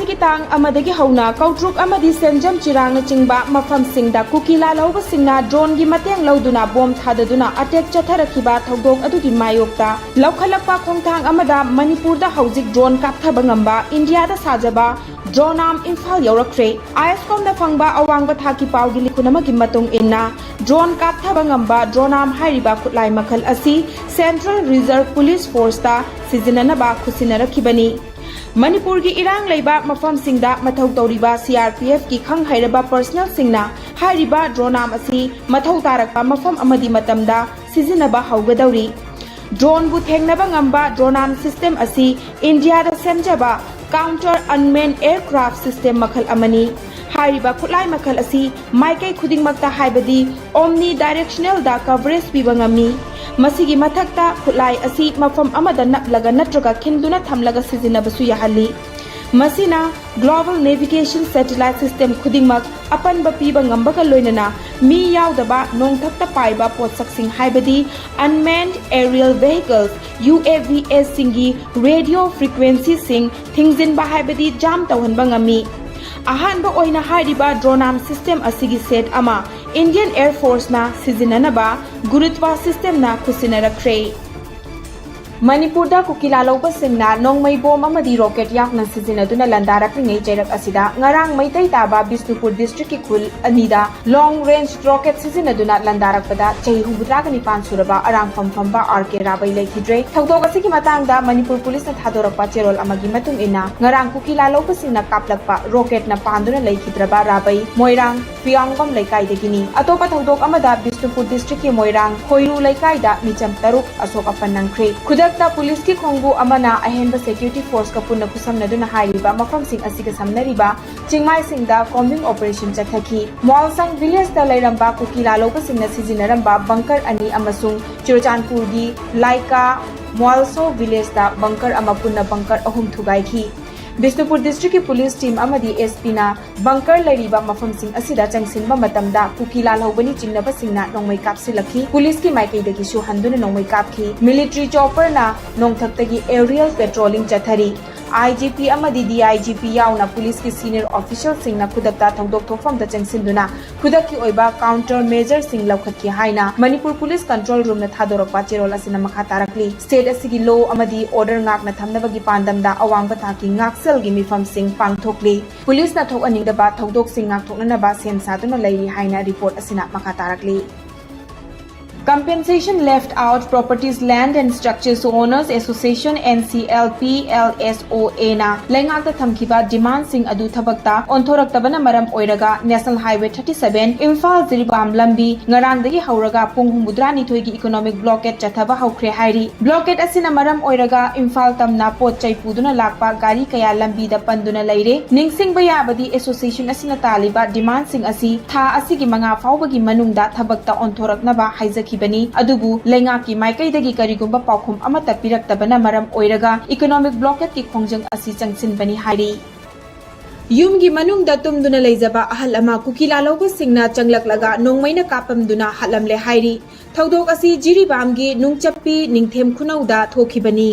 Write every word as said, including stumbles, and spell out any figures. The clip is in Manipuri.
ꯀꯤ ꯇꯥꯡ ꯑꯃꯗꯒꯤ ꯍꯧꯅ ꯀꯧꯇ꯭ꯔꯨꯛ ꯑꯃꯗꯤ ꯁꯦꯟꯖꯝ ꯆꯤꯔꯥꯡꯅꯆꯤꯡꯕ ꯃꯐꯝꯁꯤꯡꯗ ꯀꯨꯀꯤ ꯂꯥꯜꯍꯧꯕꯁꯤꯡꯅ ꯗ꯭ꯔꯣꯟꯒꯤ ꯃꯇꯦꯡ ꯂꯧꯗꯨꯅ ꯕꯣꯝ ꯊꯥꯗꯗꯨꯅ ꯑꯇꯦꯛ ꯆꯠꯊꯔꯛꯈꯤꯕ ꯊꯧꯗꯣꯛ ꯑꯗꯨꯒꯤ ꯃꯥꯌꯣꯛꯇ ꯂꯧꯈꯠꯂꯛꯄ ꯈꯣꯡꯊꯥꯡ ꯑꯃꯗ ꯃꯅꯤꯄꯨꯔꯗ ꯍꯧꯖꯤꯛ ꯗ꯭ꯔꯣꯟ ꯀꯥꯞꯊꯕ ꯉꯝꯕ ꯏꯟꯗꯤꯌꯥꯗ ꯁꯥꯖꯕ ꯗ꯭ꯔꯣꯟ ꯑꯥꯔꯝ ꯏꯝꯐꯥꯜ ꯌꯧꯔꯛꯈ꯭ꯔꯦ꯫ ꯑꯥꯏ ꯑꯦꯁ ꯀꯣꯝꯅ ꯐꯪꯕ ꯑꯋꯥꯡꯕ ꯊꯥꯛꯀꯤ ꯄꯥꯎꯒꯤ ꯂꯤꯈꯨꯟ ꯑꯃꯒꯤ ꯃꯇꯨꯡ ꯏꯟꯅ, ꯗ꯭ꯔꯣꯟ ꯀꯥꯞꯊꯕ ꯉꯝꯕ ꯗ꯭ꯔꯣꯟ ꯑꯥꯔꯝ ꯍꯥꯏꯔꯤꯕ ꯈꯨꯠꯂꯥꯏ ꯃꯈꯜ ꯑꯁꯤ Central Reserve Police Force ꯇ ꯁꯤꯖꯤꯟꯅꯅꯕ ꯈꯨꯠꯁꯤꯟꯅꯔꯛꯈꯤꯕꯅꯤ꯫ ꯃꯅꯤꯄꯨꯔꯒꯤ ꯏꯔꯥꯡ ꯂꯩꯕ ꯃꯐꯝꯁꯤꯡꯗ ꯃꯊꯧ ꯇꯧꯔꯤꯕ C R P F ꯀꯤ ꯈꯪ ꯍꯩꯔꯕ personnel ꯁꯤꯡꯅ ꯍꯥꯏꯔꯤꯕ ꯗ꯭ꯔꯣꯟ ꯑꯥꯔꯝ ꯑꯁꯤ ꯃꯊꯧ ꯇꯥꯔꯛꯄ ꯃꯐꯝ ꯑꯃꯗꯤ ꯃꯇꯝꯗ ꯁꯤꯖꯤꯟꯅꯕ ꯍꯧꯒꯗꯧꯔꯤ꯫ ꯗ꯭ꯔꯣꯟꯕꯨ ꯊꯦꯡꯅꯕ ꯉꯝꯕ ꯗ꯭ꯔꯣꯟ ꯑꯥꯔꯝ ꯁꯤꯁꯇꯦꯝ ꯑꯁꯤ ꯏꯟꯗꯤꯌꯥꯗ ꯁꯦꯝꯖꯕ counter unmanned aircraft system ꯃꯈꯜ ꯑꯃꯅꯤ꯫ ꯍꯥꯏꯔꯤꯕ ꯈꯨꯠꯂꯥꯏ ꯃꯈꯜ ꯑꯁꯤ ꯃꯥꯏꯀꯩ ꯈꯨꯗꯤꯡꯃꯛꯇ, ꯍꯥꯏꯕꯗꯤ omnidirectional ꯗ coverage ꯄꯤꯕ ꯉꯝꯃꯤ꯫ ꯃꯁꯤꯒꯤ ꯃꯊꯛꯇ, ꯈꯨꯠꯂꯥꯏ ꯑꯁꯤ ꯃꯐꯝ ꯑꯃꯗ ꯅꯞꯂꯒ ꯅꯠꯇ꯭ꯔꯒ ꯈꯤꯟꯗꯨꯅ ꯊꯝꯂꯒ ꯁꯤꯖꯤꯟꯅꯕꯁꯨ ꯌꯥꯍꯜꯂꯤ꯫ ꯃꯁꯤꯅ global navigation satellite system ꯈꯨꯗꯤꯡꯃꯛ ꯑꯄꯟꯕ ꯄꯤꯕ ꯉꯝꯕꯒ ꯂꯣꯏꯅꯅ ꯃꯤ ꯌꯥꯎꯗꯕ ꯅꯣꯡꯊꯛꯇ ꯄꯥꯏꯕ ꯄꯣꯠꯁꯛꯁꯤꯡ, ꯍꯥꯏꯕꯗꯤ unmanned aerial vehicles, U A V S ꯁꯤꯡꯒꯤ radio frequency ꯁꯤꯡ ꯊꯤꯡꯖꯤꯟꯕ, ꯍꯥꯏꯕꯗꯤ jam ꯇꯧꯍꯟꯕ ꯉꯝꯃꯤ꯫ ꯑꯍꯥꯟꯕ ꯑꯣꯏꯅ ꯍꯥꯏꯔꯤꯕ ꯗ꯭ꯔꯣꯟ ꯑꯥꯔꯝ ꯁꯤꯁꯇꯦꯝ ꯑꯁꯤꯒꯤ ꯁꯦꯠ ꯑꯃ Indian Air Force ꯅ ꯁꯤꯖꯤꯟꯅꯅꯕ ꯒꯨꯔꯨꯠꯋꯥ ꯁꯤꯁꯇꯦꯝꯅ ꯈꯨꯠꯁꯤꯟꯅꯔꯛꯈ꯭ꯔꯦ꯫ ꯃꯅꯤꯄꯨꯔꯗ ꯀꯨꯀꯤ ꯂꯥꯜꯍꯧꯕꯁꯤꯡꯅ ꯅꯣꯡꯃꯩ ꯕꯣꯝ ꯑꯃꯗꯤ ꯔꯣꯀꯦꯠ ꯌꯥꯎꯅ ꯁꯤꯖꯤꯟꯅꯗꯨꯅ ꯂꯥꯟꯗꯥꯔꯛꯂꯤꯉꯩ ꯆꯩꯔꯛ ꯑꯁꯤꯗ ꯉꯔꯥꯡ ꯃꯩꯇꯩ ꯇꯥꯕ ꯕꯤꯁꯅꯨꯄꯨꯔ district ꯀꯤ ꯈꯨꯜ ꯑꯅꯤꯗ long range rocket ꯁꯤꯖꯤꯟꯅꯗꯨꯅ ꯂꯥꯟꯗꯥꯔꯛꯄꯗ ꯆꯍꯤ ꯍꯨꯝꯐꯨꯇꯔꯥ ꯅꯤꯄꯥꯟ ꯁꯨꯔꯕ ꯑꯔꯥꯡꯐꯝ ꯐꯝꯕ R K ꯔꯥꯕꯩ ꯂꯩꯈꯤꯗ꯭ꯔꯦ꯫ ꯊꯧꯗꯣꯛ ꯑꯁꯤꯒꯤ ꯃꯇꯥꯡꯗ ꯃꯅꯤꯄꯨꯔ ꯄꯨꯂꯤꯁꯅ ꯊꯥꯗꯣꯔꯛꯄ ꯆꯦꯔꯣꯜ ꯑꯃꯒꯤ ꯃꯇꯨꯡ ꯏꯟꯅ, ꯉꯔꯥꯡ ꯀꯨꯀꯤ ꯂꯥꯜꯍꯧꯕꯁꯤꯡꯅ ꯀꯥꯞꯂꯛꯄ ꯔꯣꯀꯦꯠꯅ ꯄꯥꯟꯗꯨꯅ ꯂꯩꯈꯤꯗ꯭ꯔꯕ ꯔꯥꯕꯩ ꯃꯣꯏꯔꯥꯡ ꯐꯤꯌꯥꯡꯒꯣꯝ ꯂꯩꯀꯥꯏꯗꯒꯤꯅꯤ꯫ ꯑꯇꯣꯞꯄ ꯊꯧꯗꯣꯛ ꯑꯃꯗ ꯕꯤꯁꯅꯨꯄꯨꯔ district ꯀꯤ ꯃꯣꯏꯔꯥꯡ ꯈꯣꯏꯔꯨ ꯂꯩꯀꯥꯏꯗ ꯃꯤꯆꯝ ꯇꯔꯨꯛ ꯑꯁꯣꯛ ꯑꯄꯟ ꯅꯪꯈ꯭ꯔꯦ꯫ ꯈꯨꯗꯛꯇ ꯄꯨꯂꯤꯁꯀꯤ ꯈꯣꯡꯕꯨ ꯑꯃꯅ ꯑꯍꯦꯟꯕ security force ꯀ ꯄꯨꯟꯅ ꯈꯨꯠꯁꯝꯅꯗꯨꯅ ꯍꯥꯏꯔꯤꯕ ꯃꯐꯝꯁꯤꯡ ꯑꯁꯤꯒ ꯁꯝꯅꯔꯤꯕ ꯆꯤꯡꯃꯥꯏꯁꯤꯡꯗ combing operation ꯆꯠꯊꯈꯤ꯫ ꯃꯣꯜꯁꯪ village ꯇ ꯂꯩꯔꯝꯕ ꯀꯨꯀꯤ ꯂꯥꯜꯍꯧꯕꯁꯤꯡꯅ ꯁꯤꯖꯤꯟꯅꯔꯝꯕ bunker ꯑꯅꯤ ꯑꯃꯁꯨꯡ ꯆꯨꯔꯆꯥꯟꯄꯨꯔꯒꯤ ꯂꯥꯏꯀꯥ ꯃꯣꯜꯁꯣ village ꯇ bunker ꯑꯃ ꯄꯨꯟꯅ bunker ꯑꯍꯨꯝ ꯊꯨꯒꯥꯏꯈꯤ꯫ ꯕꯤꯁꯅꯨꯄꯨꯔ district ꯀꯤ ꯄꯨꯂꯤꯁ team ꯑꯃꯗꯤ S P ꯅ bunker ꯂꯩꯔꯤꯕ ꯃꯐꯝꯁꯤꯡ ꯑꯁꯤꯗ ꯆꯪꯁꯤꯟꯕ ꯃꯇꯝꯗ ꯀꯨꯀꯤ ꯂꯥꯜꯍꯧꯕꯅꯤ ꯆꯤꯡꯅꯕꯁꯤꯡꯅ ꯅꯣꯡꯃꯩ ꯀꯥꯞꯁꯤꯜꯂꯛꯈꯤ꯫ ꯄꯨꯂꯤꯁꯀꯤ ꯃꯥꯏꯀꯩꯗꯒꯤꯁꯨ ꯍꯟꯗꯨꯅ ꯅꯣꯡꯃꯩ ꯀꯥꯞꯈꯤ꯫ Military chopper ꯅ ꯅꯣꯡꯊꯛꯇꯒꯤ aerial patrolling ꯆꯠꯊꯔꯤ꯫ ꯑꯥꯏ ꯖꯤ ꯄꯤ ꯑꯃꯗꯤ ꯗꯤ ꯑꯥꯏ ꯖꯤ ꯄꯤ ꯌꯥꯎꯅ ꯄꯨꯂꯤꯁꯀꯤ senior officialꯁꯤꯡꯅ ꯈꯨꯗꯛꯇ ꯊꯧꯗꯣꯛ ꯊꯣꯛꯐꯝꯗ ꯆꯪꯁꯤꯟꯗꯨꯅ ꯈꯨꯗꯛꯀꯤ ꯑꯣꯏꯕ counter measureꯁꯤꯡ ꯂꯧꯈꯠꯈꯤ ꯍꯥꯏꯅ ꯃꯅꯤꯄꯨꯔ ꯄꯨꯂꯤꯁ control roomꯅ ꯊꯥꯗꯣꯔꯛꯄ ꯆꯦꯔꯣꯜ ꯑꯁꯤꯅ ꯃꯈꯥ ꯇꯥꯔꯛꯂꯤ꯫ State ꯑꯁꯤꯒꯤ law ꯑꯃꯗꯤ order ꯉꯥꯛꯅ ꯊꯝꯅꯕꯒꯤ ꯄꯥꯟꯗꯝꯗ ꯑꯋꯥꯡꯕ ꯊꯥꯛꯀꯤ ꯉꯥꯛꯁꯦꯜꯒꯤ ꯃꯤꯐꯝꯁꯤꯡ ꯄꯥꯡꯊꯣꯛꯂꯤ꯫ ꯄꯨꯂꯤꯁꯅ ꯊꯣꯛꯍꯟꯅꯤꯡꯗꯕ ꯊꯧꯗꯣꯛꯁꯤꯡ ꯉꯥꯛꯊꯣꯛꯅꯅꯕ ꯁꯦꯝ ꯁꯥꯗꯨꯅ ꯂꯩꯔꯤ ꯍꯥꯏꯅ report ꯑꯁꯤꯅ ꯃꯈꯥ ꯇꯥꯔꯛꯂꯤ꯫ Compensation Left Out Properties, Land and Structures Owners Association, N C L P L S O Aꯅ ꯂꯩꯉꯥꯛꯇ ꯊꯝꯈꯤꯕ demandꯁꯤꯡ ꯑꯗꯨ ꯊꯕꯛꯇ ꯑꯣꯟꯊꯣꯔꯛꯇꯕꯅ ꯃꯔꯝ ꯑꯣꯏꯔꯒ National Highway thirty seven Imphal Jiribam ꯂꯝꯕꯤ ꯉꯔꯥꯡꯗꯒꯤ ꯍꯧꯔꯒ ꯄꯨꯡ ꯍꯨꯝꯐꯨꯇꯔꯥꯅꯤꯊꯣꯏꯒꯤ economic blockade ꯆꯠꯊꯕ ꯍꯧꯈ꯭ꯔꯦ ꯍꯥꯏꯔꯤ꯫ Blockade ꯑꯁꯤꯅ ꯃꯔꯝ ꯑꯣꯏꯔꯒ ꯏꯝꯐꯥꯜ ꯇꯝꯅ ꯄꯣꯠ ꯆꯩ ꯄꯨꯗꯨꯅ ꯂꯥꯛꯄ ꯒꯥꯔꯤ ꯀꯌꯥ ꯂꯝꯕꯤꯗ ꯄꯟꯗꯨꯅ ꯂꯩꯔꯦ꯫ ꯅꯤꯡꯁꯤꯡꯕ ꯌꯥꯕꯗꯤ, association ꯑꯁꯤꯅ ꯇꯥꯜꯂꯤꯕ demandꯁꯤꯡ ꯑꯁꯤ ꯊꯥ ꯑꯁꯤꯒꯤ ꯃꯉꯥ ꯐꯥꯎꯕꯒꯤ ꯃꯅꯨꯡꯗ ꯊꯕꯛꯇ ꯑꯣꯟꯊꯣꯔꯛꯅꯕ ꯍꯥꯏꯖꯈꯤꯕꯅꯤ꯫ ꯑꯗꯨꯕꯨ ꯂꯩꯉꯥꯛꯀꯤ ꯃꯥꯏꯀꯩꯗꯒꯤ ꯀꯔꯤꯒꯨꯝꯕ ꯄꯥꯎꯈꯨꯝ ꯑꯃꯠꯇ ꯄꯤꯔꯛꯇꯕꯅ ꯃꯔꯝ ꯑꯣꯏꯔꯒ economic blockadeꯀꯤ ꯈꯣꯡꯖꯪ ꯑꯁꯤ ꯆꯪꯁꯤꯟꯕꯅꯤ ꯍꯥꯏꯔꯤ꯫ ꯌꯨꯝꯒꯤ ꯃꯅꯨꯡꯗ ꯇꯨꯝꯗꯨꯅ ꯂꯩꯖꯕ ꯑꯍꯜ ꯑꯃ ꯀꯨꯀꯤ ꯂꯥꯂꯧꯕꯁꯤꯡꯅ ꯆꯪꯂꯛꯂꯒ ꯅꯣꯡꯃꯩꯅ ꯀꯥꯞꯄꯝꯗꯨꯅ ꯍꯥꯠꯂꯝꯂꯦ ꯍꯥꯏꯔꯤ꯫ ꯊꯧꯗꯣꯛ ꯑꯁꯤ ꯖꯤꯔꯤꯕꯥꯝꯒꯤ ꯅꯨꯡꯆꯞꯄꯤ ꯅꯤꯡꯊꯦꯝ ꯈꯨꯅꯧꯗ ꯊꯣꯛꯈꯤꯕꯅꯤ꯫